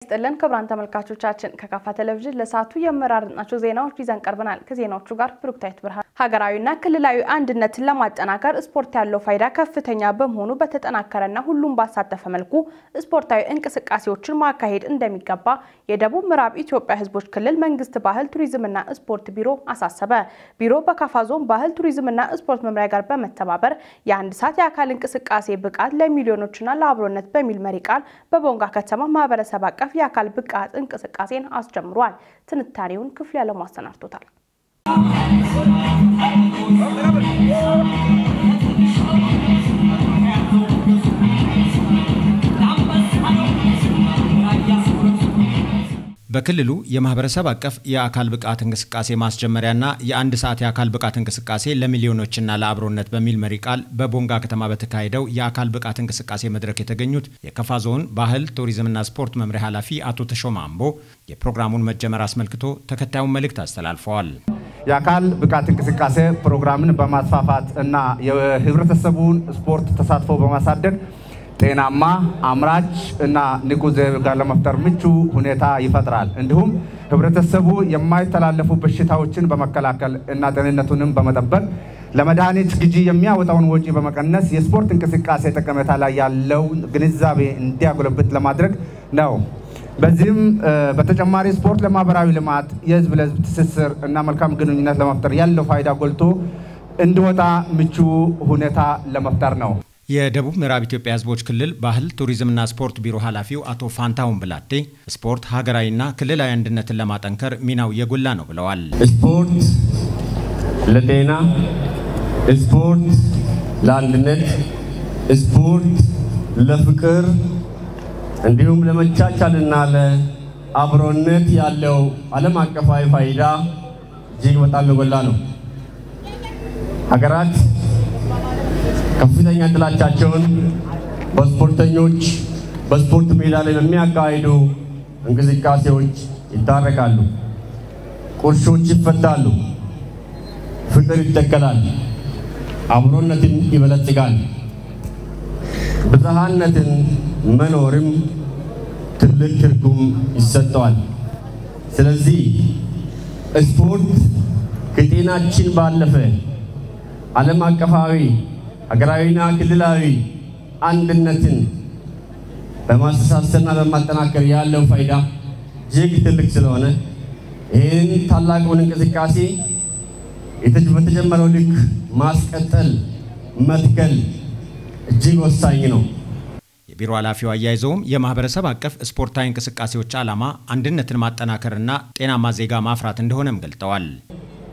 ይስጥልን ክቡራን ተመልካቾቻችን፣ ከካፋ ቴሌቪዥን ለሰዓቱ የመራረጥናቸው ዜናዎች ይዘን ቀርበናል። ከዜናዎቹ ጋር ብሩክታይት ብርሃን። ሀገራዊና ክልላዊ አንድነትን ለማጠናከር ስፖርት ያለው ፋይዳ ከፍተኛ በመሆኑ በተጠናከረና ሁሉም ባሳተፈ መልኩ ስፖርታዊ እንቅስቃሴዎችን ማካሄድ እንደሚገባ የደቡብ ምዕራብ ኢትዮጵያ ሕዝቦች ክልል መንግስት ባህል ቱሪዝምና ስፖርት ቢሮ አሳሰበ። ቢሮ በካፋ ዞን ባህል ቱሪዝምና ስፖርት መምሪያ ጋር በመተባበር የአንድ ሰዓት የአካል እንቅስቃሴ ብቃት ለሚሊዮኖችና ለአብሮነት በሚል መሪ ቃል በቦንጋ ከተማ ማህበረሰብ አቀፍ የአካል ብቃት እንቅስቃሴን አስጀምሯል። ትንታኔውን ክፍል ያለሙ አሰናድቶታል። በክልሉ የማህበረሰብ አቀፍ የአካል ብቃት እንቅስቃሴ ማስጀመሪያና የአንድ ሰዓት የአካል ብቃት እንቅስቃሴ ለሚሊዮኖችና ለአብሮነት በሚል መሪ ቃል በቦንጋ ከተማ በተካሄደው የአካል ብቃት እንቅስቃሴ መድረክ የተገኙት የከፋ ዞን ባህል ቱሪዝምና ስፖርት መምሪያ ኃላፊ አቶ ተሾመ አምቦ የፕሮግራሙን መጀመር አስመልክቶ ተከታዩን መልእክት አስተላልፈዋል። የአካል ብቃት እንቅስቃሴ ፕሮግራምን በማስፋፋት እና የህብረተሰቡን ስፖርት ተሳትፎ በማሳደግ ጤናማ፣ አምራች እና ንቁ ዜጋ ለመፍጠር ምቹ ሁኔታ ይፈጥራል። እንዲሁም ህብረተሰቡ የማይተላለፉ በሽታዎችን በመከላከል እና ጤንነቱንም በመጠበቅ ለመድኃኒት ግዢ የሚያወጣውን ወጪ በመቀነስ የስፖርት እንቅስቃሴ ጠቀሜታ ላይ ያለውን ግንዛቤ እንዲያጎለብት ለማድረግ ነው። በዚህም በተጨማሪ ስፖርት ለማህበራዊ ልማት፣ የህዝብ ለህዝብ ትስስር እና መልካም ግንኙነት ለመፍጠር ያለው ፋይዳ ጎልቶ እንዲወጣ ምቹ ሁኔታ ለመፍጠር ነው። የደቡብ ምዕራብ ኢትዮጵያ ህዝቦች ክልል ባህል ቱሪዝምና ስፖርት ቢሮ ኃላፊው አቶ ፋንታሁን ብላቴ ስፖርት ሀገራዊና ክልላዊ አንድነትን ለማጠንከር ሚናው የጎላ ነው ብለዋል። ስፖርት ለጤና፣ ስፖርት ለአንድነት፣ ስፖርት ለፍቅር እንዲሁም ለመቻቻልና ለአብሮነት ያለው ዓለም አቀፋዊ ፋይዳ እጅግ በጣም የጎላ ነው። ሀገራት ከፍተኛ ጥላቻቸውን በስፖርተኞች በስፖርት ሜዳ ላይ በሚያካሂዱ እንቅስቃሴዎች ይታረቃሉ፣ ቁርሾች ይፈታሉ፣ ፍቅር ይተከላል፣ አብሮነትን ይበለጽጋል። ብዝሃነትን መኖርም ትልቅ ትርጉም ይሰጠዋል። ስለዚህ ስፖርት ከጤናችን ባለፈ ዓለም አቀፋዊ፣ ሀገራዊና ክልላዊ አንድነትን በማስተሳሰርና በማጠናከር ያለው ፋይዳ እጅግ ትልቅ ስለሆነ ይህን ታላቁን እንቅስቃሴ በተጀመረው ልክ ማስቀጠል፣ መትከል እጅግ ወሳኝ ነው። የቢሮ ኃላፊው አያይዘውም የማህበረሰብ አቀፍ ስፖርታዊ እንቅስቃሴዎች ዓላማ አንድነትን ማጠናከርና ጤናማ ዜጋ ማፍራት እንደሆነም ገልጠዋል።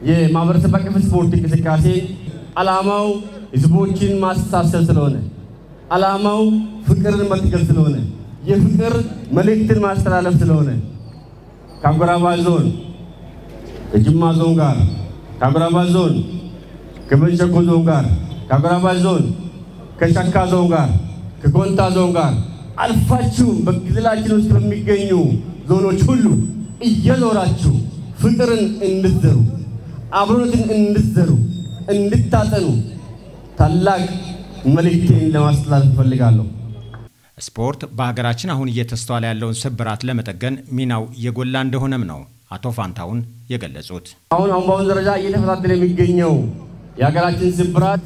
የማህበረሰብ አቀፍ ስፖርት እንቅስቃሴ ዓላማው ህዝቦችን ማስተሳሰር ስለሆነ፣ ዓላማው ፍቅርን መትከል ስለሆነ፣ የፍቅር መልእክትን ማስተላለፍ ስለሆነ ከአጎራባች ዞን ከጅማ ዞን ጋር፣ ከአጎራባች ዞን ከቤንች ሸኮ ዞን ጋር፣ ከአጎራባች ዞን ከሸካ ዞን ጋር፣ ከኮንታ ዞን ጋር አልፋችሁ በክልላችን ውስጥ በሚገኙ ዞኖች ሁሉ እየዞራችሁ ፍቅርን እንድትዘሩ፣ አብሮነትን እንድትዘሩ፣ እንድታጠኑ ታላቅ መልእክቴን ለማስተላለፍ እፈልጋለሁ። ስፖርት በሀገራችን አሁን እየተስተዋለ ያለውን ስብራት ለመጠገን ሚናው የጎላ እንደሆነም ነው አቶ ፋንታሁን የገለጹት። አሁን በአሁን ደረጃ እየተፈታተነ የሚገኘው የሀገራችን ስብራት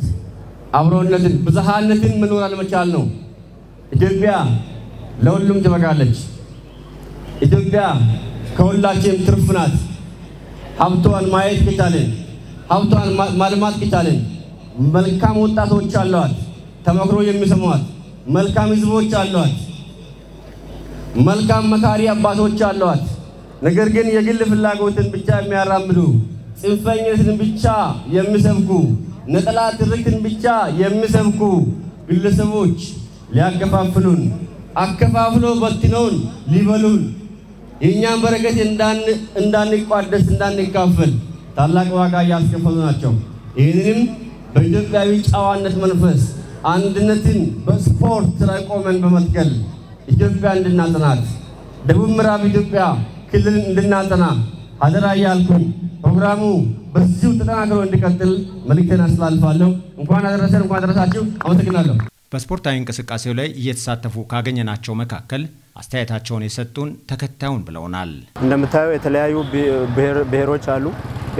አብሮነትን፣ ብዝሃነትን መኖር አለመቻል ነው። ኢትዮጵያ ለሁሉም ትበቃለች። ኢትዮጵያ ከሁላችንም ትርፍ ናት። ሀብቷን ማየት ከቻልን፣ ሀብቷን ማልማት ከቻልን፣ መልካም ወጣቶች አሏት፣ ተመክሮ የሚሰሟት መልካም ህዝቦች አሏት፣ መልካም መካሪ አባቶች አሏት። ነገር ግን የግል ፍላጎትን ብቻ የሚያራምዱ፣ ጽንፈኝነትን ብቻ የሚሰብኩ፣ ነጠላ ትርክትን ብቻ የሚሰብኩ ግለሰቦች ሊያከፋፍሉን፣ አከፋፍሎ በትነውን ሊበሉን፣ የእኛን በረከት እንዳንቋደስ እንዳንካፈል ታላቅ ዋጋ እያስከፈሉ ናቸው። ይህንንም በኢትዮጵያዊ ጨዋነት መንፈስ አንድነትን በስፖርት ላይ ቆመን በመትከል ኢትዮጵያ እንድናጸናት፣ ደቡብ ምዕራብ ኢትዮጵያ ክልልን እንድናጸና አደራ እያልኩኝ ፕሮግራሙ በዚሁ ተጠናክሮ እንዲቀጥል መልእክቴን አስተላልፋለሁ። እንኳን አደረሰን፣ እንኳን አደረሳችሁ። አመሰግናለሁ። በስፖርታዊ እንቅስቃሴው ላይ እየተሳተፉ ካገኘናቸው መካከል አስተያየታቸውን የሰጡን ተከታዩን ብለውናል። እንደምታየው የተለያዩ ብሔሮች አሉ፣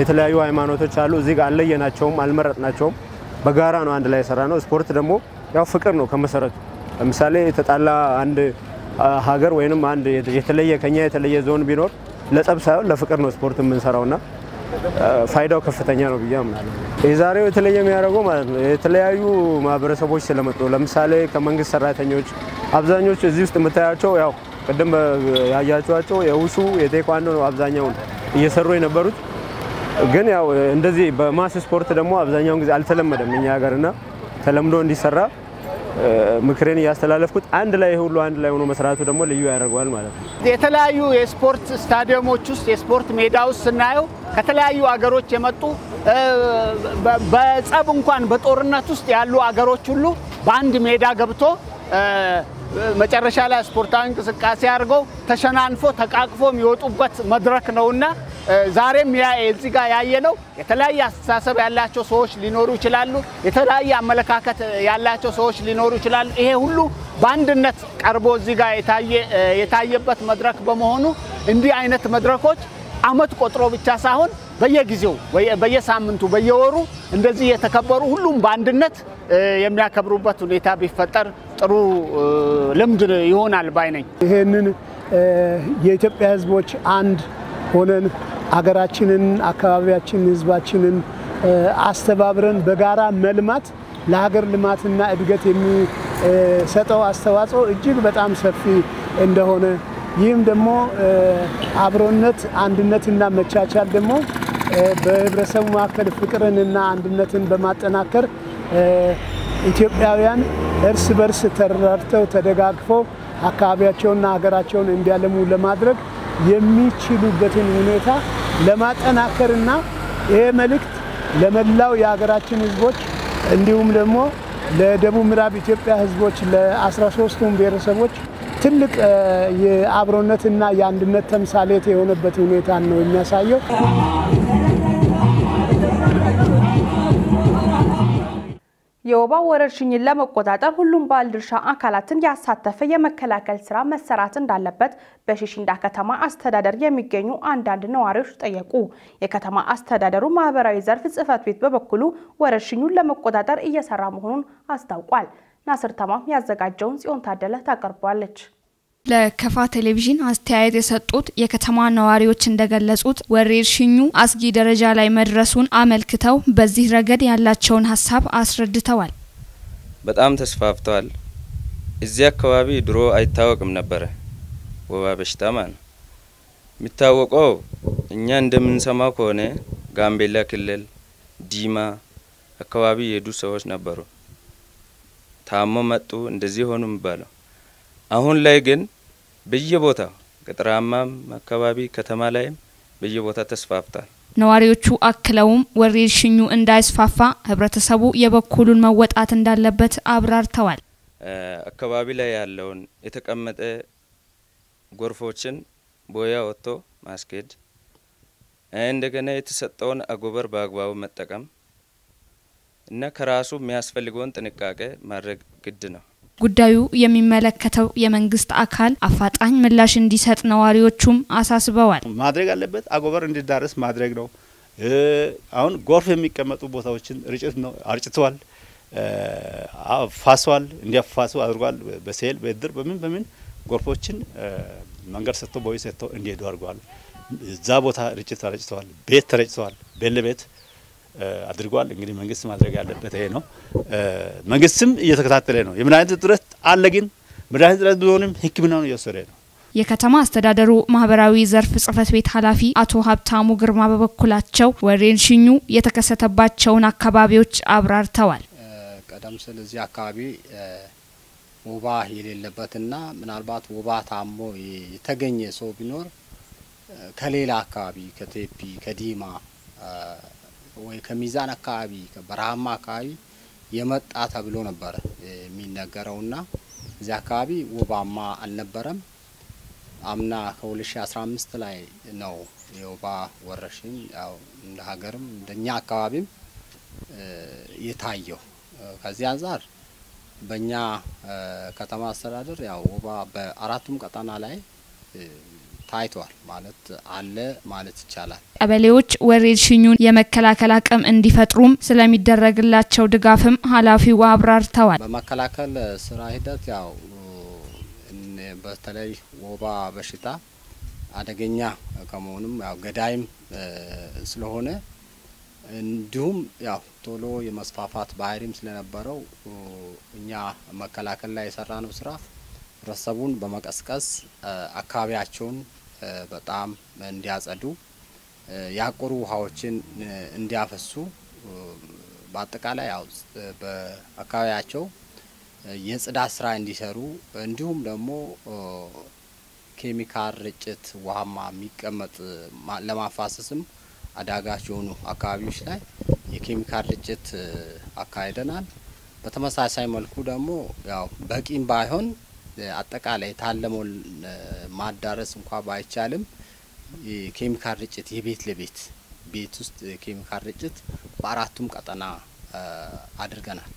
የተለያዩ ሃይማኖቶች አሉ። እዚህ ጋር አልለየናቸውም፣ አልመረጥናቸውም። በጋራ ነው አንድ ላይ የሰራ ነው። ስፖርት ደግሞ ያው ፍቅር ነው ከመሰረቱ። ለምሳሌ የተጣላ አንድ ሀገር ወይንም አንድ የተለየ ከኛ የተለየ ዞን ቢኖር ለጸብ ሳይሆን ለፍቅር ነው ስፖርት የምንሰራውና ፋይዳው ከፍተኛ ነው ብዬ አምናለሁ። የዛሬው የተለየ የሚያደርገው ማለት ነው የተለያዩ ማህበረሰቦች ስለመጡ፣ ለምሳሌ ከመንግስት ሰራተኞች አብዛኞቹ እዚህ ውስጥ የምታያቸው ያው ቅድም ያያችኋቸው የውሹ የቴኳንዶ ነው አብዛኛውን እየሰሩ የነበሩት። ግን ያው እንደዚህ በ mass ስፖርት ደግሞ አብዛኛውን ጊዜ አልተለመደም እኛ ሀገርና ተለምዶ እንዲሰራ ምክሬን እያስተላለፍኩት አንድ ላይ ሁሉ አንድ ላይ ሆኖ መስራቱ ደግሞ ልዩ ያደርገዋል ማለት ነው። የተለያዩ የስፖርት ስታዲየሞች ውስጥ የስፖርት ሜዳ ውስጥ ስናየው ከተለያዩ አገሮች የመጡ በጸብ እንኳን በጦርነት ውስጥ ያሉ አገሮች ሁሉ በአንድ ሜዳ ገብቶ መጨረሻ ላይ ስፖርታዊ እንቅስቃሴ አድርገው ተሸናንፎ ተቃቅፎ የሚወጡበት መድረክ ነውና ዛሬም እዚህ ጋር ያየነው የተለያየ አስተሳሰብ ያላቸው ሰዎች ሊኖሩ ይችላሉ። የተለያየ አመለካከት ያላቸው ሰዎች ሊኖሩ ይችላሉ። ይሄ ሁሉ በአንድነት ቀርቦ እዚህ ጋር የታየበት መድረክ በመሆኑ እንዲህ አይነት መድረኮች አመት ቆጥሮ ብቻ ሳይሆን በየጊዜው በየሳምንቱ በየወሩ እንደዚህ የተከበሩ ሁሉም በአንድነት የሚያከብሩበት ሁኔታ ቢፈጠር ጥሩ ልምድ ይሆናል ባይ ነኝ። ይሄንን የኢትዮጵያ ሕዝቦች አንድ ሆነን አገራችንን፣ አካባቢያችንን፣ ሕዝባችንን አስተባብረን በጋራ መልማት ለሀገር ልማትና እድገት የሚሰጠው አስተዋጽኦ እጅግ በጣም ሰፊ እንደሆነ ይህም ደግሞ አብሮነት፣ አንድነትና መቻቻል ደግሞ በህብረተሰቡ መካከል ፍቅርንና አንድነትን በማጠናከር ኢትዮጵያውያን እርስ በርስ ተረዳድተው ተደጋግፈው አካባቢያቸውንና ሀገራቸውን እንዲያለሙ ለማድረግ የሚችሉበትን ሁኔታ ለማጠናከርና ይሄ መልእክት ለመላው የሀገራችን ህዝቦች እንዲሁም ደግሞ ለደቡብ ምዕራብ ኢትዮጵያ ህዝቦች ለ13ቱም ብሔረሰቦች ትልቅ የአብሮነትና የአንድነት ተምሳሌት የሆነበት ሁኔታ ነው የሚያሳየው። የወባ ወረርሽኝን ለመቆጣጠር ሁሉም ባለድርሻ አካላትን ያሳተፈ የመከላከል ስራ መሰራት እንዳለበት በሺሽንዳ ከተማ አስተዳደር የሚገኙ አንዳንድ ነዋሪዎች ጠየቁ። የከተማ አስተዳደሩ ማህበራዊ ዘርፍ ጽሕፈት ቤት በበኩሉ ወረርሽኙን ለመቆጣጠር እየሰራ መሆኑን አስታውቋል። ናስር ተማም ያዘጋጀውን ጽዮን ታደለ ታቀርበዋለች። ለከፋ ቴሌቪዥን አስተያየት የሰጡት የከተማ ነዋሪዎች እንደገለጹት ወረርሽኙ አስጊ ደረጃ ላይ መድረሱን አመልክተው በዚህ ረገድ ያላቸውን ሀሳብ አስረድተዋል። በጣም ተስፋፍተዋል። እዚህ አካባቢ ድሮ አይታወቅም ነበረ ወባ በሽታ ማለት ነው። የሚታወቀው እኛ እንደምንሰማው ከሆነ ጋምቤላ ክልል ዲማ አካባቢ የሄዱ ሰዎች ነበሩ። ታሞ መጡ፣ እንደዚህ ሆኑ የሚባለው። አሁን ላይ ግን በየቦታው ገጠራማም አካባቢ ከተማ ላይም በየቦታው ተስፋፍቷል። ነዋሪዎቹ አክለውም ወረርሽኙ እንዳይስፋፋ ህብረተሰቡ የበኩሉን መወጣት እንዳለበት አብራርተዋል። አካባቢ ላይ ያለውን የተቀመጠ ጎርፎችን ቦያ ወጥቶ ማስኬድ፣ እንደገና የተሰጠውን አጎበር በአግባቡ መጠቀም እና ከራሱ የሚያስፈልገውን ጥንቃቄ ማድረግ ግድ ነው። ጉዳዩ የሚመለከተው የመንግስት አካል አፋጣኝ ምላሽ እንዲሰጥ ነዋሪዎቹም አሳስበዋል። ማድረግ አለበት አጎበር እንዲዳረስ ማድረግ ነው። አሁን ጎርፍ የሚቀመጡ ቦታዎችን ርጭት ነው አርጭተዋል፣ አፋሷል፣ እንዲያፋሱ አድርጓል። በሴል በእድር በምን በምን ጎርፎችን መንገድ ሰጥቶ ቦይ ሰጥቶ እንዲሄዱ አድርጓል። እዛ ቦታ ርጭት ተረጭተዋል፣ ቤት ተረጭተዋል፣ ቤት ለቤት አድርጓል። እንግዲህ መንግስት ማድረግ ያለበት ይሄ ነው። መንግስትም እየተከታተለ ነው። የመድኃኒት እጥረት አለ፣ ግን መድኃኒት እጥረት ቢሆንም ሕክምናውን እየወሰደ ነው። የከተማ አስተዳደሩ ማህበራዊ ዘርፍ ጽሕፈት ቤት ኃላፊ አቶ ሀብታሙ ግርማ በበኩላቸው ወረርሽኙ የተከሰተባቸውን አካባቢዎች አብራርተዋል። ቀደም ሲል እዚህ አካባቢ ወባ የሌለበትና ምናልባት ወባ ታሞ የተገኘ ሰው ቢኖር ከሌላ አካባቢ ከቴፒ ከዲማ ወይ ከሚዛን አካባቢ ከበረሃማ አካባቢ የመጣ ተብሎ ነበር የሚነገረውና እዚህ አካባቢ ወባማ አልነበረም። አምና ከ2015 ላይ ነው የወባ ወረርሽኝ ያው እንደ ሀገርም እንደኛ አካባቢም የታየው። ከዚህ አንጻር በእኛ ከተማ አስተዳደር ያው ወባ በአራቱም ቀጠና ላይ ታይቷል ማለት አለ ማለት ይቻላል። ቀበሌዎች ወረርሽኙን የመከላከል አቅም እንዲፈጥሩም ስለሚደረግላቸው ድጋፍም ኃላፊው አብራርተዋል። በመከላከል ስራ ሂደት ያው በተለይ ወባ በሽታ አደገኛ ከመሆኑም ያው ገዳይም ስለሆነ እንዲሁም ያው ቶሎ የመስፋፋት ባህሪም ስለነበረው እኛ መከላከል ላይ የሰራነው ስራ ህብረተሰቡን በመቀስቀስ አካባቢያቸውን በጣም እንዲያጸዱ፣ ያቆሩ ውሃዎችን እንዲያፈሱ፣ በአጠቃላይ ያው በአካባቢያቸው የጽዳት ስራ እንዲሰሩ፣ እንዲሁም ደግሞ ኬሚካል ርጭት ውሃማ የሚቀመጥ ለማፋሰስም አዳጋች የሆኑ አካባቢዎች ላይ የኬሚካል ርጭት አካሂደናል። በተመሳሳይ መልኩ ደግሞ ያው በቂም ባይሆን አጠቃላይ የታለመውን ማዳረስ እንኳ ባይቻልም የኬሚካል ርጭት የቤት ለቤት ቤት ውስጥ የኬሚካል ርጭት በአራቱም ቀጠና አድርገናል።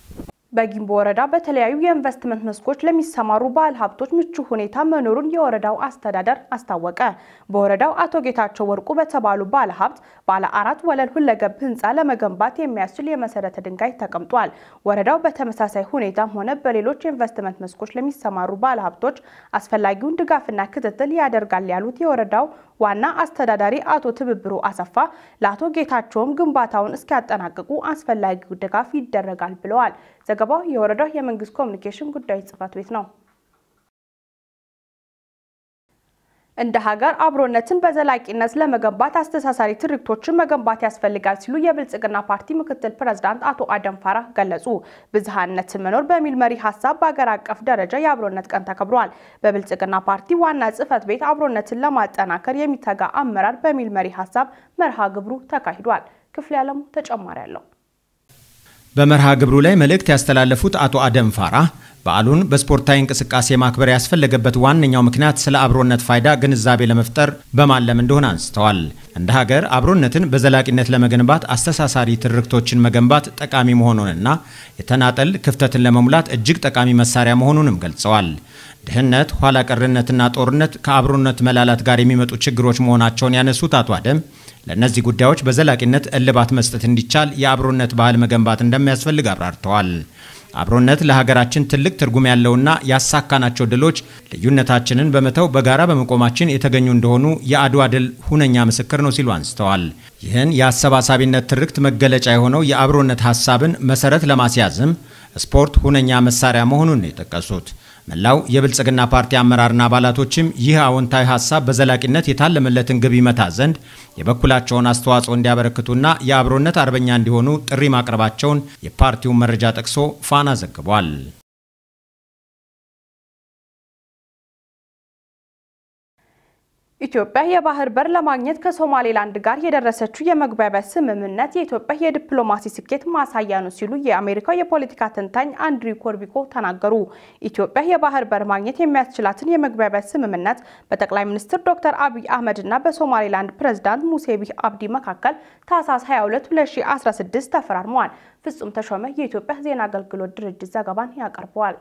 በጊምቦ ወረዳ በተለያዩ የኢንቨስትመንት መስኮች ለሚሰማሩ ባለ ሀብቶች ምቹ ሁኔታ መኖሩን የወረዳው አስተዳደር አስታወቀ። በወረዳው አቶ ጌታቸው ወርቁ በተባሉ ባለ ሀብት ባለ 4 ወለል ሁለገብ ህንፃ ለመገንባት የሚያስችል የመሰረተ ድንጋይ ተቀምጧል። ወረዳው በተመሳሳይ ሁኔታም ሆነ በሌሎች የኢንቨስትመንት መስኮች ለሚሰማሩ ባለ ሀብቶች አስፈላጊውን ድጋፍና ክትትል ያደርጋል ያሉት የወረዳው ዋና አስተዳዳሪ አቶ ትብብሩ አሰፋ ለአቶ ጌታቸውም ግንባታውን እስኪያጠናቅቁ አስፈላጊው ድጋፍ ይደረጋል ብለዋል። ዘገባው የወረዳው የመንግስት ኮሚኒኬሽን ጉዳዮች ጽሕፈት ቤት ነው። እንደ ሀገር አብሮነትን በዘላቂነት ለመገንባት አስተሳሳሪ ትርክቶችን መገንባት ያስፈልጋል ሲሉ የብልጽግና ፓርቲ ምክትል ፕሬዝዳንት አቶ አደም ፋራህ ገለጹ። ብዝሃነትን መኖር በሚል መሪ ሀሳብ በአገር አቀፍ ደረጃ የአብሮነት ቀን ተከብሯል። በብልጽግና ፓርቲ ዋና ጽሕፈት ቤት አብሮነትን ለማጠናከር የሚተጋ አመራር በሚል መሪ ሀሳብ መርሃ ግብሩ ተካሂዷል። ክፍሌ አለሙ ተጨማሪ አለው። በመርሃ ግብሩ ላይ መልእክት ያስተላለፉት አቶ አደም ፋራህ በዓሉን በስፖርታዊ እንቅስቃሴ ማክበር ያስፈለገበት ዋነኛው ምክንያት ስለ አብሮነት ፋይዳ ግንዛቤ ለመፍጠር በማለም እንደሆነ አንስተዋል። እንደ ሀገር አብሮነትን በዘላቂነት ለመገንባት አስተሳሳሪ ትርክቶችን መገንባት ጠቃሚ መሆኑንና የተናጠል ክፍተትን ለመሙላት እጅግ ጠቃሚ መሳሪያ መሆኑንም ገልጸዋል። ድህነት፣ ኋላ ቀርነትና ጦርነት ከአብሮነት መላላት ጋር የሚመጡ ችግሮች መሆናቸውን ያነሱት አቶ አደም ለእነዚህ ጉዳዮች በዘላቂነት እልባት መስጠት እንዲቻል የአብሮነት ባህል መገንባት እንደሚያስፈልግ አብራርተዋል። አብሮነት ለሀገራችን ትልቅ ትርጉም ያለውና ያሳካናቸው ድሎች ልዩነታችንን በመተው በጋራ በመቆማችን የተገኙ እንደሆኑ የአድዋ ድል ሁነኛ ምስክር ነው ሲሉ አንስተዋል። ይህን የአሰባሳቢነት ትርክት መገለጫ የሆነው የአብሮነት ሀሳብን መሰረት ለማስያዝም ስፖርት ሁነኛ መሳሪያ መሆኑን ነው የጠቀሱት። መላው የብልጽግና ፓርቲ አመራርና አባላቶችም ይህ አዎንታዊ ሀሳብ በዘላቂነት የታለመለትን ግብ ይመታ ዘንድ የበኩላቸውን አስተዋጽኦ እንዲያበረክቱና የአብሮነት አርበኛ እንዲሆኑ ጥሪ ማቅረባቸውን የፓርቲውን መረጃ ጠቅሶ ፋና ዘግቧል። ኢትዮጵያ የባህር በር ለማግኘት ከሶማሌላንድ ጋር የደረሰችው የመግባቢያ ስምምነት የኢትዮጵያ የዲፕሎማሲ ስኬት ማሳያ ነው ሲሉ የአሜሪካው የፖለቲካ ተንታኝ አንድሪው ኮርቢኮ ተናገሩ። ኢትዮጵያ የባህር በር ማግኘት የሚያስችላትን የመግባቢያ ስምምነት በጠቅላይ ሚኒስትር ዶክተር አብይ አህመድ እና በሶማሌላንድ ፕሬዝዳንት ሙሴ ቢሂ አብዲ መካከል ታህሳስ 22 2016 ተፈራርመዋል። ፍጹም ተሾመ የኢትዮጵያ ዜና አገልግሎት ድርጅት ዘገባን ያቀርበዋል።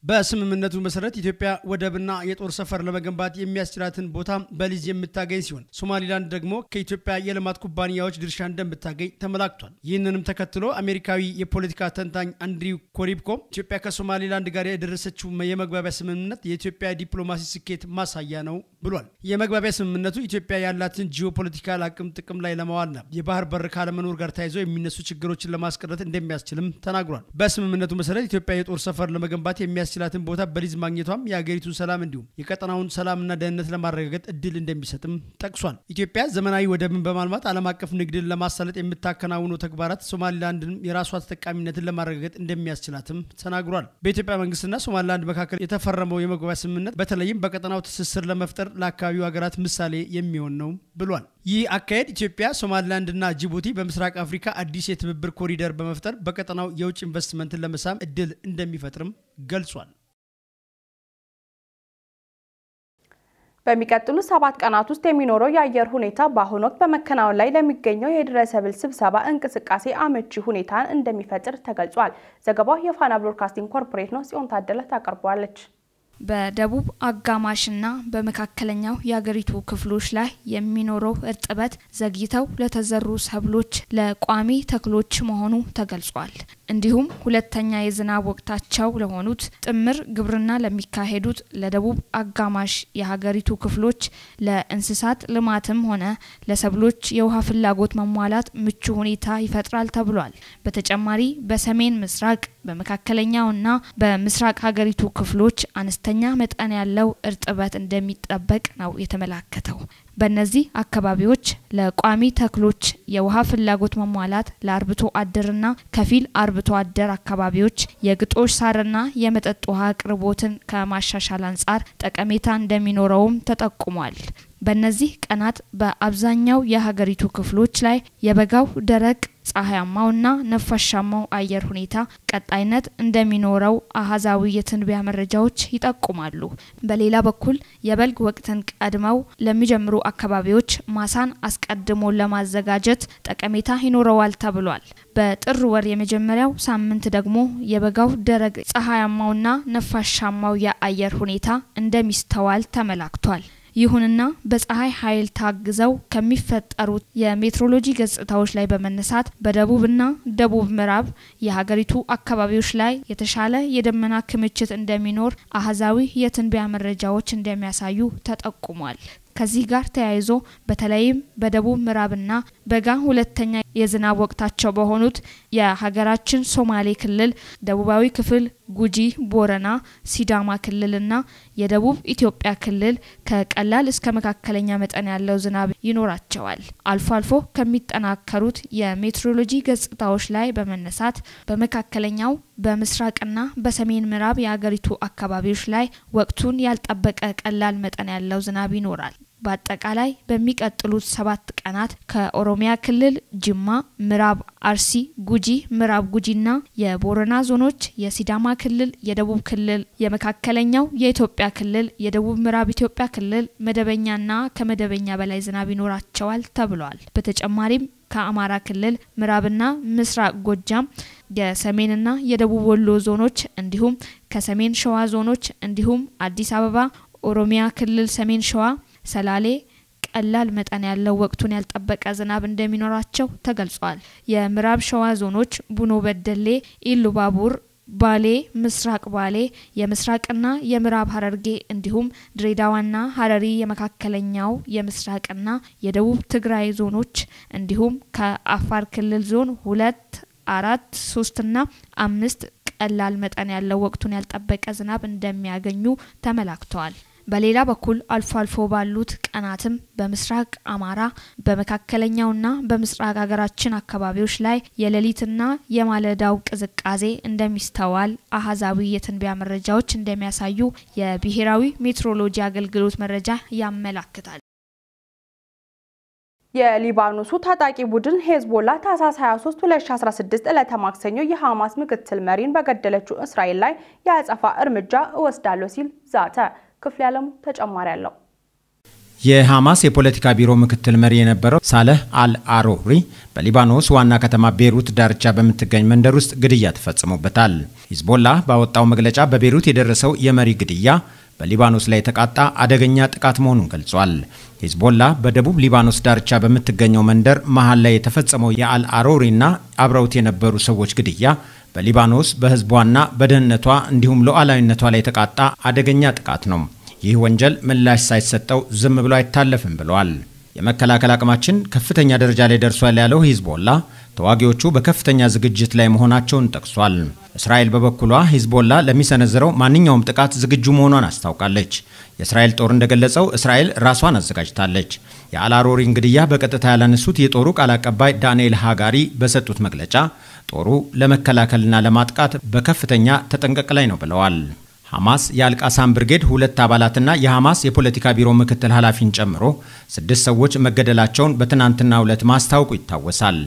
በስምምነቱ መሰረት ኢትዮጵያ ወደብና የጦር ሰፈር ለመገንባት የሚያስችላትን ቦታ በሊዝ የምታገኝ ሲሆን ሶማሊላንድ ደግሞ ከኢትዮጵያ የልማት ኩባንያዎች ድርሻ እንደምታገኝ ተመላክቷል። ይህንንም ተከትሎ አሜሪካዊ የፖለቲካ ተንታኝ አንድሪው ኮሪብኮ ኢትዮጵያ ከሶማሊላንድ ጋር የደረሰችው የመግባቢያ ስምምነት የኢትዮጵያ ዲፕሎማሲ ስኬት ማሳያ ነው ብሏል። የመግባቢያ ስምምነቱ ኢትዮጵያ ያላትን ጂኦፖለቲካል አቅም ጥቅም ላይ ለማዋልና የባህር በር ካለመኖር ጋር ተያይዞ የሚነሱ ችግሮችን ለማስቀረት እንደሚያስችልም ተናግሯል። በስምምነቱ መሰረት ኢትዮጵያ የጦር ሰፈር ለመገንባት የሚያስችላትን ቦታ በሊዝ ማግኘቷም የሀገሪቱን ሰላም እንዲሁም የቀጠናውን ሰላምና ደህንነት ለማረጋገጥ እድል እንደሚሰጥም ጠቅሷል። ኢትዮጵያ ዘመናዊ ወደብን በማልማት ዓለም አቀፍ ንግድን ለማሳለጥ የምታከናውነው ተግባራት ሶማሊላንድን የራሷ ተጠቃሚነትን ለማረጋገጥ እንደሚያስችላትም ተናግሯል። በኢትዮጵያ መንግስትና ሶማሊላንድ መካከል የተፈረመው የመግባቢያ ስምምነት በተለይም በቀጠናው ትስስር ለመፍጠር ለአካባቢው ሀገራት ምሳሌ የሚሆን ነው ብሏል። ይህ አካሄድ ኢትዮጵያ፣ ሶማሊላንድና ጅቡቲ በምስራቅ አፍሪካ አዲስ የትብብር ኮሪደር በመፍጠር በቀጠናው የውጭ ኢንቨስትመንትን ለመሳብ እድል እንደሚፈጥርም ገልጿል። በሚቀጥሉ 7 ቀናት ውስጥ የሚኖረው የአየር ሁኔታ በአሁኑ ወቅት በመከናወን ላይ ለሚገኘው የድህረ ሰብል ስብሰባ እንቅስቃሴ አመቺ ሁኔታን እንደሚፈጥር ተገልጿል። ዘገባው የፋና ብሮድካስቲንግ ኮርፖሬት ነው። ጽዮን ታደለ ታቀርበዋለች። በደቡብ አጋማሽና በመካከለኛው የአገሪቱ ክፍሎች ላይ የሚኖረው እርጥበት ዘግይተው ለተዘሩ ሰብሎች ለቋሚ ተክሎች መሆኑ ተገልጿል። እንዲሁም ሁለተኛ የዝናብ ወቅታቸው ለሆኑት ጥምር ግብርና ለሚካሄዱት ለደቡብ አጋማሽ የሀገሪቱ ክፍሎች ለእንስሳት ልማትም ሆነ ለሰብሎች የውሃ ፍላጎት መሟላት ምቹ ሁኔታ ይፈጥራል ተብሏል። በተጨማሪ በሰሜን ምስራቅ፣ በመካከለኛውና በምስራቅ ሀገሪቱ ክፍሎች አነስተኛ መጠን ያለው እርጥበት እንደሚጠበቅ ነው የተመላከተው። በእነዚህ አካባቢዎች ለቋሚ ተክሎች የውሃ ፍላጎት መሟላት ለአርብቶ አደርና ከፊል አርብቶ አደር አካባቢዎች የግጦሽ ሳርና የመጠጥ ውሃ አቅርቦትን ከማሻሻል አንጻር ጠቀሜታ እንደሚኖረውም ተጠቁሟል። በእነዚህ ቀናት በአብዛኛው የሀገሪቱ ክፍሎች ላይ የበጋው ደረቅ ፀሐያማውና ነፋሻማው አየር ሁኔታ ቀጣይነት እንደሚኖረው አሃዛዊ የትንበያ መረጃዎች ይጠቁማሉ። በሌላ በኩል የበልግ ወቅትን ቀድመው ለሚጀምሩ አካባቢዎች ማሳን አስቀድሞ ለማዘጋጀት ጠቀሜታ ይኖረዋል ተብሏል። በጥር ወር የመጀመሪያው ሳምንት ደግሞ የበጋው ደረቅ ፀሐያማውና ነፋሻማው የአየር ሁኔታ እንደሚስተዋል ተመላክቷል። ይሁንና በፀሐይ ኃይል ታግዘው ከሚፈጠሩት የሜትሮሎጂ ገጽታዎች ላይ በመነሳት በደቡብና ደቡብ ምዕራብ የሀገሪቱ አካባቢዎች ላይ የተሻለ የደመና ክምችት እንደሚኖር አሃዛዊ የትንበያ መረጃዎች እንደሚያሳዩ ተጠቁሟል። ከዚህ ጋር ተያይዞ በተለይም በደቡብ ምዕራብና በጋ ሁለተኛ የዝናብ ወቅታቸው በሆኑት የሀገራችን ሶማሌ ክልል ደቡባዊ ክፍል፣ ጉጂ፣ ቦረና፣ ሲዳማ ክልልና የደቡብ ኢትዮጵያ ክልል ከቀላል እስከ መካከለኛ መጠን ያለው ዝናብ ይኖራቸዋል። አልፎ አልፎ ከሚጠናከሩት የሜትሮሎጂ ገጽታዎች ላይ በመነሳት በመካከለኛው፣ በምስራቅና በሰሜን ምዕራብ የሀገሪቱ አካባቢዎች ላይ ወቅቱን ያልጠበቀ ቀላል መጠን ያለው ዝናብ ይኖራል። በአጠቃላይ በሚቀጥሉት 7 ቀናት ከኦሮሚያ ክልል ጅማ፣ ምዕራብ አርሲ፣ ጉጂ፣ ምዕራብ ጉጂና የቦረና ዞኖች፣ የሲዳማ ክልል፣ የደቡብ ክልል፣ የመካከለኛው የኢትዮጵያ ክልል፣ የደቡብ ምዕራብ ኢትዮጵያ ክልል መደበኛና ከመደበኛ በላይ ዝናብ ይኖራቸዋል ተብሏል። በተጨማሪም ከአማራ ክልል ምዕራብና ምስራቅ ጎጃም፣ የሰሜንና የደቡብ ወሎ ዞኖች እንዲሁም ከሰሜን ሸዋ ዞኖች እንዲሁም አዲስ አበባ፣ ኦሮሚያ ክልል ሰሜን ሸዋ፣ ሰላሌ ቀላል መጠን ያለው ወቅቱን ያልጠበቀ ዝናብ እንደሚኖራቸው ተገልጿል። የምዕራብ ሸዋ ዞኖች ቡኖ በደሌ፣ ኢሉባቡር፣ ባሌ፣ ምስራቅ ባሌ፣ የምስራቅና የምዕራብ ሐረርጌ እንዲሁም ድሬዳዋና ሐረሪ የመካከለኛው የምስራቅና የደቡብ ትግራይ ዞኖች እንዲሁም ከአፋር ክልል ዞን 2፣ 4፣ 3 እና 5 ቀላል መጠን ያለው ወቅቱን ያልጠበቀ ዝናብ እንደሚያገኙ ተመላክቷል። በሌላ በኩል አልፎ አልፎ ባሉት ቀናትም በምስራቅ አማራ፣ በመካከለኛውና በምስራቅ ሀገራችን አካባቢዎች ላይ የሌሊትና የማለዳው ቅዝቃዜ እንደሚስተዋል አሃዛዊ የትንበያ መረጃዎች እንደሚያሳዩ የብሔራዊ ሜትሮሎጂ አገልግሎት መረጃ ያመላክታል። የሊባኖሱ ታጣቂ ቡድን ሄዝቦላ ታህሳስ 23 2016 ዕለተ ማክሰኞ የሐማስ ምክትል መሪን በገደለችው እስራኤል ላይ የአጸፋ እርምጃ እወስዳለሁ ሲል ዛተ። ክፍለ ዓለሙ ተጨማሪ አለው። የሐማስ የፖለቲካ ቢሮ ምክትል መሪ የነበረው ሳለህ አል-አሮሪ በሊባኖስ ዋና ከተማ ቤሩት ዳርቻ በምትገኝ መንደር ውስጥ ግድያ ተፈጽሞበታል። ሂዝቦላ ባወጣው መግለጫ በቤሩት የደረሰው የመሪ ግድያ በሊባኖስ ላይ የተቃጣ አደገኛ ጥቃት መሆኑን ገልጿል። ሂዝቦላ በደቡብ ሊባኖስ ዳርቻ በምትገኘው መንደር መሃል ላይ የተፈጸመው የአል-አሮሪና አብረውት የነበሩ ሰዎች ግድያ በሊባኖስ በሕዝቧና በደህንነቷ እንዲሁም ሉዓላዊነቷ ላይ የተቃጣ አደገኛ ጥቃት ነው። ይህ ወንጀል ምላሽ ሳይሰጠው ዝም ብሎ አይታለፍም ብለዋል። የመከላከል አቅማችን ከፍተኛ ደረጃ ላይ ደርሷል ያለው ሂዝቦላ ተዋጊዎቹ በከፍተኛ ዝግጅት ላይ መሆናቸውን ጠቅሷል። እስራኤል በበኩሏ ሂዝቦላ ለሚሰነዝረው ማንኛውም ጥቃት ዝግጁ መሆኗን አስታውቃለች። የእስራኤል ጦር እንደገለጸው እስራኤል ራሷን አዘጋጅታለች። የአልአሮሪን ግድያ በቀጥታ ያላነሱት የጦሩ ቃል አቀባይ ዳንኤል ሃጋሪ በሰጡት መግለጫ ጦሩ ለመከላከልና ለማጥቃት በከፍተኛ ተጠንቀቅ ላይ ነው ብለዋል። ሐማስ የአልቃሳም ብርጌድ 2 አባላትና የሐማስ የፖለቲካ ቢሮ ምክትል ኃላፊን ጨምሮ 6 ሰዎች መገደላቸውን በትናንትናው ዕለት ማስታወቁ ይታወሳል።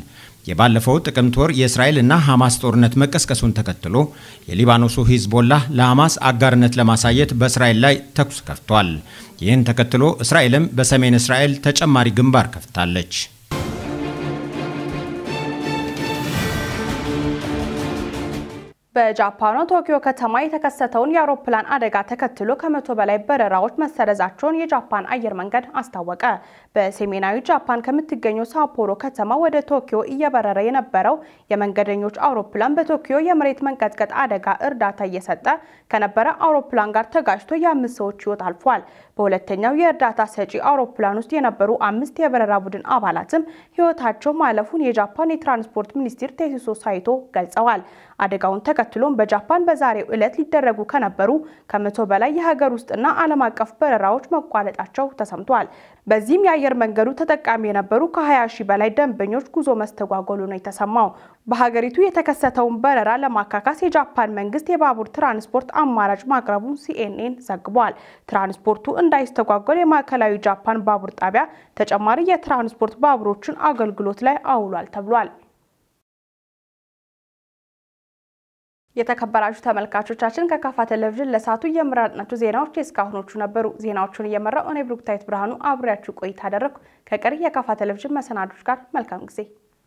የባለፈው ጥቅምት ወር የእስራኤልና ሐማስ ጦርነት መቀስቀሱን ተከትሎ የሊባኖሱ ሂዝቦላህ ለሐማስ አጋርነት ለማሳየት በእስራኤል ላይ ተኩስ ከፍቷል። ይህን ተከትሎ እስራኤልም በሰሜን እስራኤል ተጨማሪ ግንባር ከፍታለች። በጃፓኗ ቶኪዮ ከተማ የተከሰተውን የአውሮፕላን አደጋ ተከትሎ ከ100 በላይ በረራዎች መሰረዛቸውን የጃፓን አየር መንገድ አስታወቀ። በሰሜናዊ ጃፓን ከምትገኘው ሳፖሮ ከተማ ወደ ቶኪዮ እየበረረ የነበረው የመንገደኞች አውሮፕላን በቶኪዮ የመሬት መንቀጥቀጥ አደጋ እርዳታ እየሰጠ ከነበረ አውሮፕላን ጋር ተጋጭቶ የ5 ሰዎች ሕይወት አልፏል። በሁለተኛው የእርዳታ ሰጪ አውሮፕላን ውስጥ የነበሩ 5 የበረራ ቡድን አባላትም ሕይወታቸው ማለፉን የጃፓን የትራንስፖርት ሚኒስትር ቴሱዮ ሳይቶ ገልጸዋል። አደጋውን ተከትሎም በጃፓን በዛሬው ዕለት ሊደረጉ ከነበሩ ከ100 በላይ የሀገር ውስጥና ዓለም አቀፍ በረራዎች መቋረጣቸው ተሰምቷል። በዚህም የአየር መንገዱ ተጠቃሚ የነበሩ ከ20 ሺህ በላይ ደንበኞች ጉዞ መስተጓጎሉ ነው የተሰማው። በሀገሪቱ የተከሰተውን በረራ ለማካካስ የጃፓን መንግስት የባቡር ትራንስፖርት አማራጭ ማቅረቡን ሲኤንኤን ዘግቧል። ትራንስፖርቱ እንዳይስተጓጎል የማዕከላዊ ጃፓን ባቡር ጣቢያ ተጨማሪ የትራንስፖርት ባቡሮችን አገልግሎት ላይ አውሏል ተብሏል። የተከበራችሁ ተመልካቾቻችን፣ ከካፋ ቴሌቪዥን ለሰዓቱ የመረጥናቸው ዜናዎች የእስካሁኖቹ ነበሩ። ዜናዎቹን እየመራው እኔ ብሩክታዊት ብርሃኑ አብሬያችሁ ቆይታ አደረግኩ። ከቀሪ የካፋ ቴሌቪዥን መሰናዶች ጋር መልካም ጊዜ።